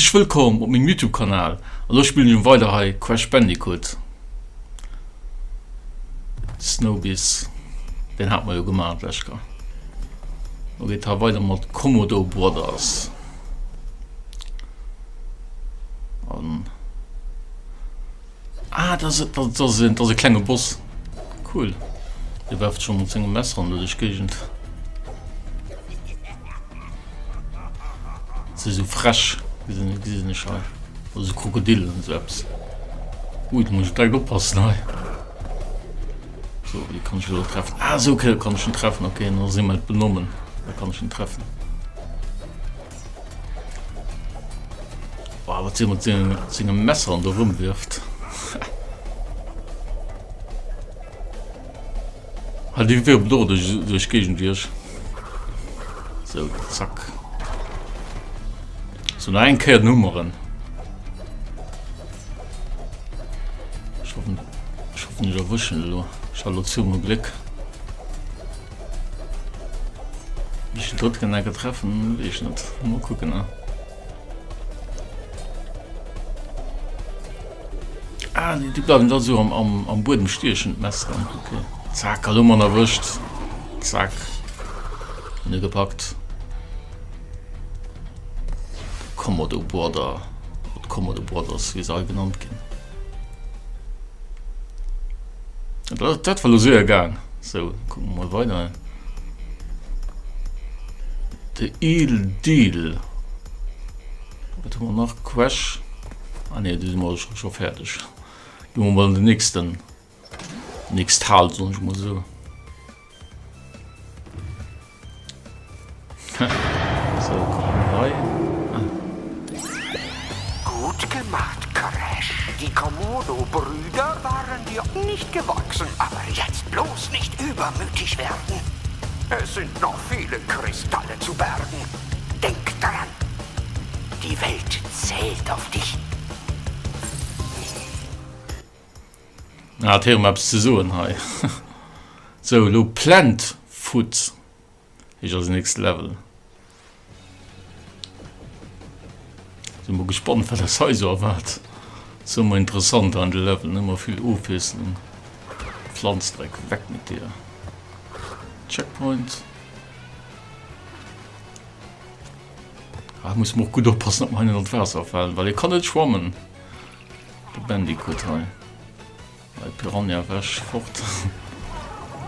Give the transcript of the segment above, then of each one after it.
Häerzlech wëllkomm op mengem Youtube Kanal. An elo spillen ech weider hei Crash Bandicoot. Snowbiz, deen hat mer jo gemaach d'lescht Kéier. Lo geet hei weider mat Komodo Brothers. An Ah, dat ass, dat ass, dat ass e klenge Boss. Cool. Dee werft scho mat sengem Messer an duerch d'Géigend. Se sou frech, gesinn gesinn ech hei. Oder sou Krokodillen, sou eppes. Ui, do muss ech direkt oppassen hei. So, wéi kann ech elo treffen? Ah, sou kann ech en treffen. Okay, dann si mer et benommen. Da kann ech en treffen. Boah, wat si mat sengem Messer an do rëmwirft. Ha déi wirbelt och duerch duerch d'Géigend wierch. Sou, zack. Sou, nach eng Kéier den Hummeren. Ech hoffen, ech hoffen ech erwëschen elo. Ech hat elo zwou mol Gléck. Wie ich den drëtten enke treffen, weess ich net. Mal kucken, ne? Ah, die, die bleiben da so am, am, am Buedem stiechen, d'Messeren. Okay. Zack, hallo man erwëscht. Zack. Und gepackt. Komodo Border. Komodo Brothers, wie se all genannt ginn. Dat, dat war lo séier gaang. Sou, kucke mer mol weider. De Eel Deal. Wat hu mer nach? Crash. Ah nee, do si mer scho, scho fäerdeg. Gi mer mol an den nächsten, nächst Hal, soen ech mol sou. So, komm hei. Ah. Gut gemacht, Crash. Die Komodo-Brüder waren dir nicht gewachsen, aber jetzt bloß nicht übermütig werden. Es sind noch viele Kristalle zu bergen. Denk daran, die Welt zählt auf dich. Ah, hat hirem eppes ze soen hei. Sou, elo Plant Food heescht eisen nächste Level. Sinn mol gespannt wat eis hei sou erwaart. Ass ëmmer interessant an de Leveln, ëmmer vill Ofwiesslung. Pflanzdreck, weg mit dir. Checkpoint. Ah, muss mer och gutt oppassen, datt mer hei net an d'Waasser falen, well e kann net schwammen. De Bandicoot hei. Hei Piranha ewech, fort.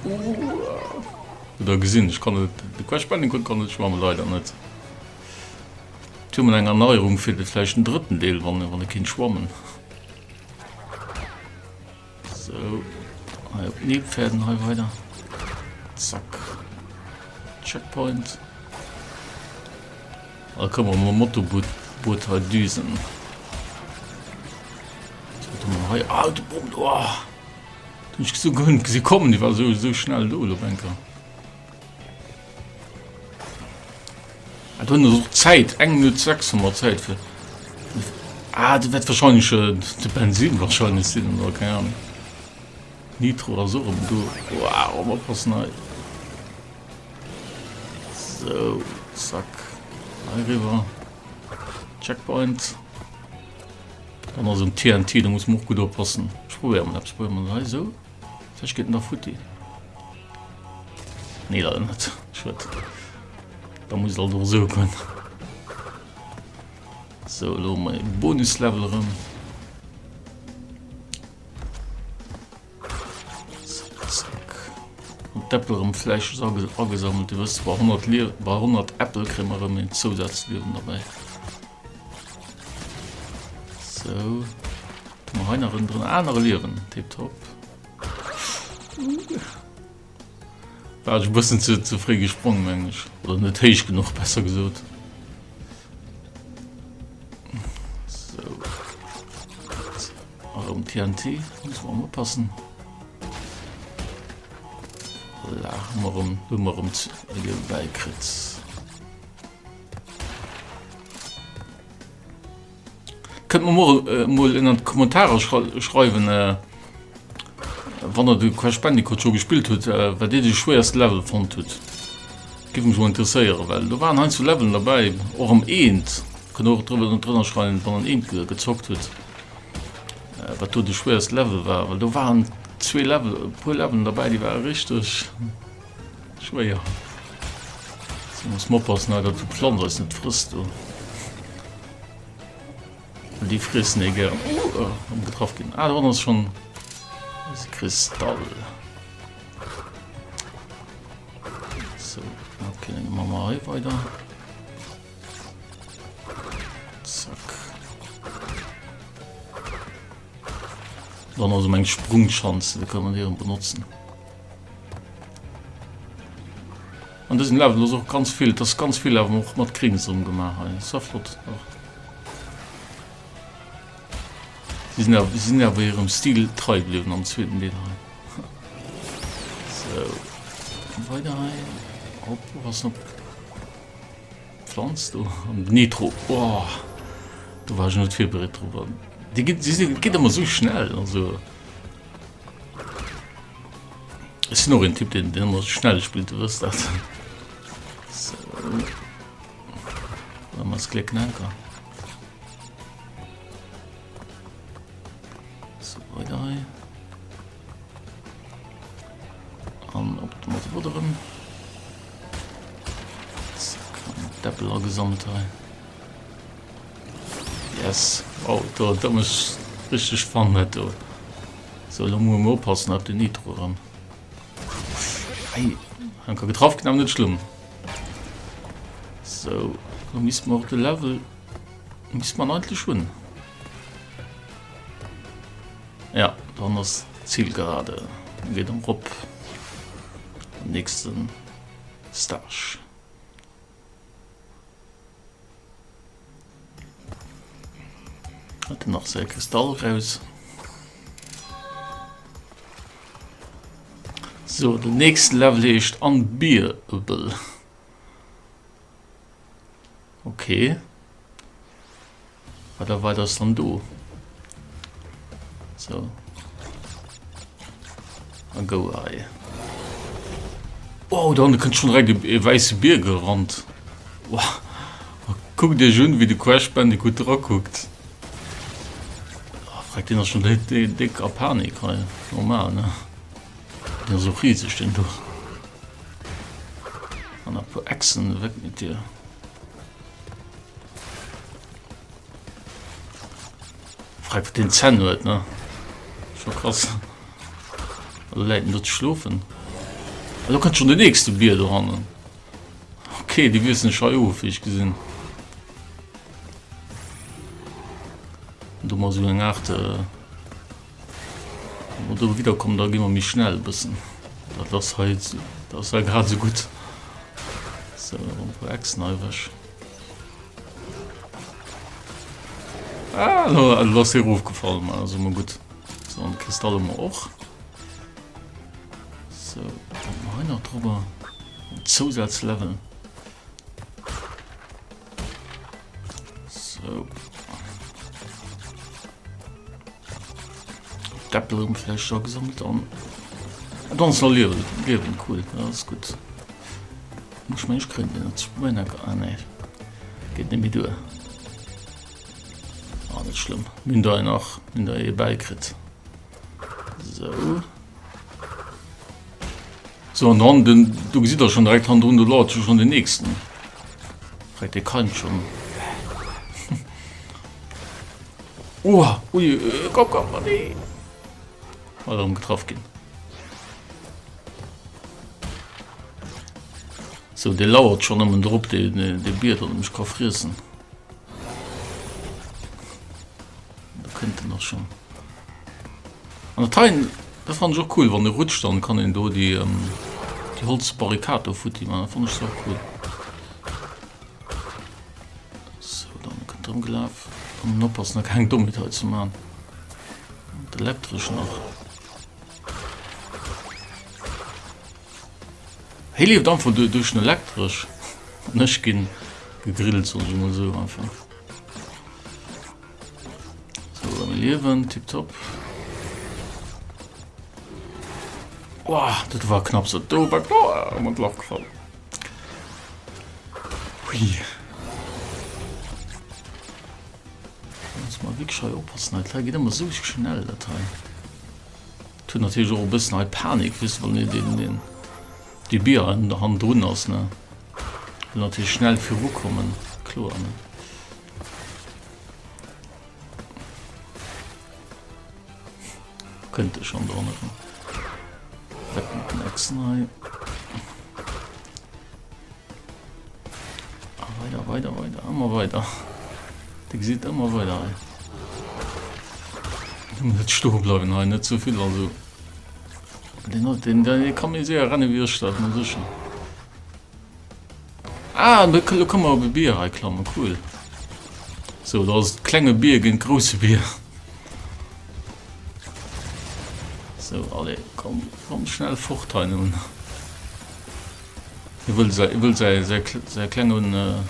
Hutt der gesinn, ech kann net, de Crash Bandicoot kann net schwammen, leider net. Et wier mol eng Erneierung fir de vläicht den drëtten Deel, wann wann e kinnt schwammen. Sou, hei op Nilpferden hei weider. Zack. Checkpoint. Da kënne mer mam Motorboot hei düsen. Wat hu mer hei? Ah, de Boom! Oh! Den hunn ech esou guer net gesi kommen, déi war esou, esou schnell do elo op eng Kéier. Ah, do hunn se och Zäit, eng Minutt 6 hu mer Zäit fir. Ah, dat wäert wahrscheinlech de Bensin wahrscheinlech sinn oder keng Ahnung. Nitro ass och erëm do. Wow, oppassen hei. Sou, zack. Hei riwwer. Checkpoint. Dann ass en TNT, da muss man och gutt oppassen. Ech probéiere mol eppes. Probéiere mol hei esou. Vläicht geet en da futti. Nee, leider net. Schued. Da muss et alt och esou goen. Sou, elo hu mer e Bonuslevel erëm. An d'Äppel erëm fläisseg agesammelt. Dir wësst, bei 100 Lie bei 100 Äppel kréie mer erëm een Zousazliewen derbäi. Sou. Hu mer hei nach en dran? Ah, nach e Liewen. Tiptop. War ech e bëssen ze, ze fréi gesprong, meng ech. Oder net héich genuch, besser gesot. Sou. Erëm TNT, muss mer oppassen. Voilà, hu mer erëm, hu mer erëm e Liewe bäikritt. Kënnt mer mol, äh, mol ënner d'Kommentarer schreiwen, äh, wann der de Crash Bandicoot scho gespillt hutt, äh, wat dir de schwéierste Level fonnt hutt. Giff mech mol interesséieren, well do waren heiansdo Levelen derbäi, och am eent. Kënnt och drënner drënner schreiwen, wann en eent gezockt huet, wat do de schwéierst Level war, well do waren zwee Level, e puer Levelen derbäi, déi ware richteg schwéier. So muss mer oppassen hei, datt déi Planz eis net frësst do. Well déi friessen ee gären. Uh, oh, getraff ginn. Ah, do ass schonn eise Kristall. So, okay, dann machen wir hei weiter. Zack. Dann also eng Sprungschanze, da kann man déi benutzen. An dësem Level ass och ganz vill, das ganz vill awer och mat Grings ëmgemaach hei. Das war flott. Och. Sie sinn awer, sie sinn awer hirem Stil trei bliwwen am zweeten Deel hei. So. Weider hei. Op, was op Pflanz do am Nitro. Oh, do war ech net virbereet drop. Déi geht, sie sind, geht ëmmer so schnell. Also. Ech sinn och en Typ, den, den ëmmer schnell spillt, du wësst dat. So. Da mas Gléck enker. So, weider hei. An op de mat Wodder erëm. Zack, an d'Äppel agesammelt hei. Yes. Oh, do, do mech richtig fun dat do. So, lo musse mer oppassen op den Nitro erëm. Ei, enker getraff ginn, awer net schlëmm. So, lo misste mer och de Level misste mer eigentlech hunn. Ja, dann ass d'Zielgerade. Geet erop. Nächsten Stage. Hat en nach säi Kristall raus. So, den nächsten Level heescht Unbearable. Okay. Wat a wat ass dann do? So. A go hei. Wow, da hanne kënnt schon direkt e wäisse Bier gerannt. Wow. Kuckt iech un, wéi de Crash Bandicoot drakuckt. Oh, frag, deen ass schon déck a Panik hei. Normal, ne? Den ass och rieseg, den do. An e puer Echsen, weg mit dir. Frag wat den Zänn huet ne scho krass. Also läit en do ze schlofen. Ah, do kënnt schon den nächste Bier do hannen. Okay, déi wiessen sech hei of, wéi ech gesinn. Do mar sou eng Art äh, Wa mer do widderkommen, da gi mer méi schnell e bëssen. Dat ass hei, dat ass hei grad esou gutt. Sou, e puer Echsen hei ewech. Ah, lo, lo ass hie erofgefall, ma ass ëmmer gutt. Sou, an d'Kristall hu mer och. Sou, wat hu mer hei nach drüber? En Zousazlevel. Sou. D'Äppel erëm vläicht scho gesammelt an dann ass nach Liewen, Liewen cool, dat ass gutt. Ech mengen ech kréien den net ah nee, geet net méi duer. Ah net schlëmm, mir hunn der een nach, mir hunn der ee bäikritt. Sou. Sou an dann den, do gesitt der schonn direkt hannendrun, do lauert jo schonn den nächsten. Direkt dee keimt schonn. Oha, ui, komm, komm, oh nee. Mal erëm getraff ginn. So, dee lauert schon nëmmen drop, dee, dee Bier, datt e mech ka friessen. Da kënnt en och schon. An dat heien, dat fannen ech och cool, wann e rutscht, dann kann een do déi, ähm, déi Holzbarrikad do futti man. Dat fannen ech och cool. So, dann kënnt erëm gelaf. An oppassen, da keng Dommheet hei ze man. Und elektresch nach. Hie lieft einfach duerch den elektresch. An ech ginn gegrillt, soll ech emol sou einfach. So, mir liewen, tipptopp. Boah, dat war knapp so. Do war oh, mat Lach gefallen. Hui. Muss mer wierklech hei oppassen hei, dat geet ëmmer esou schnell dat hei. Et huet natierlech och e bëssen hei Panik, weess de, wann deen deen deen dee Bier hannendrun ass ne. Wëll natierlech schnell virukommen, kloer ne. Kënnt e schon dran erëm. Weg mat den Echsen hei. Ah, weider, weider, weider, ëmmer weider. De gesitt ëmmer weider hei. Nëmmen net stoe bleiwen hei, net ze vill also. Den, den, den kann méi séier renne wéi ech, dat ass sécher. Ah, lo kann man op e Bier hei klammen, cool. So, da ass klenge Bier géint grousse Bier. So, allez, komm, komm schnell fort hei nun. Hie wëll säi, wëll säi, säi, säi klengen, äh,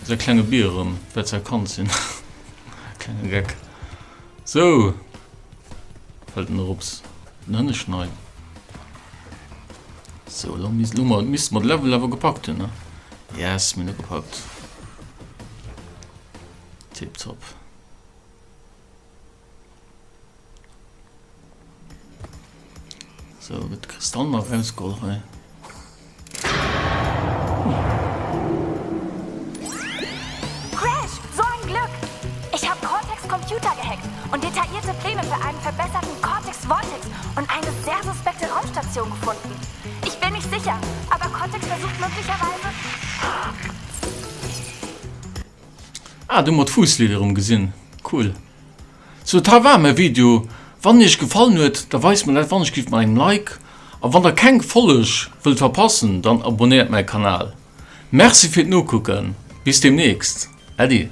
säi klenge Bier erëm, wäert säi Kand sinn. Klenge Geck. So, fällt en erops. Den hënneschten hei. So, lo misst, lo misst mer de Level awer gepackt hunn, ne? Yes, mir hunn e gepackt. Tipptopp. So, gëtt Kristall nach rausgeholl hei. Crash, so ein Glück! Ich habe Cortex Computer gehackt und detaillierte Pläne für einen verbesserten Cortex Vortex und eine sehr suspekte Raumstation gefunden. Ich bin nicht sicher, aber Cortex versucht möglicherweise... Ah, du mat Fuusslidd erëm gesinn. Cool. Sou dat hei war mäi Video. Wann en iech gefallen huet, da weist mer dat wann ech giff mat engem Like. A wann der keng Folleg wëllt verpassen, dann abonnéiert mäi Kanal. Merci fir d'Nokucken, bis demnächst, Äddi.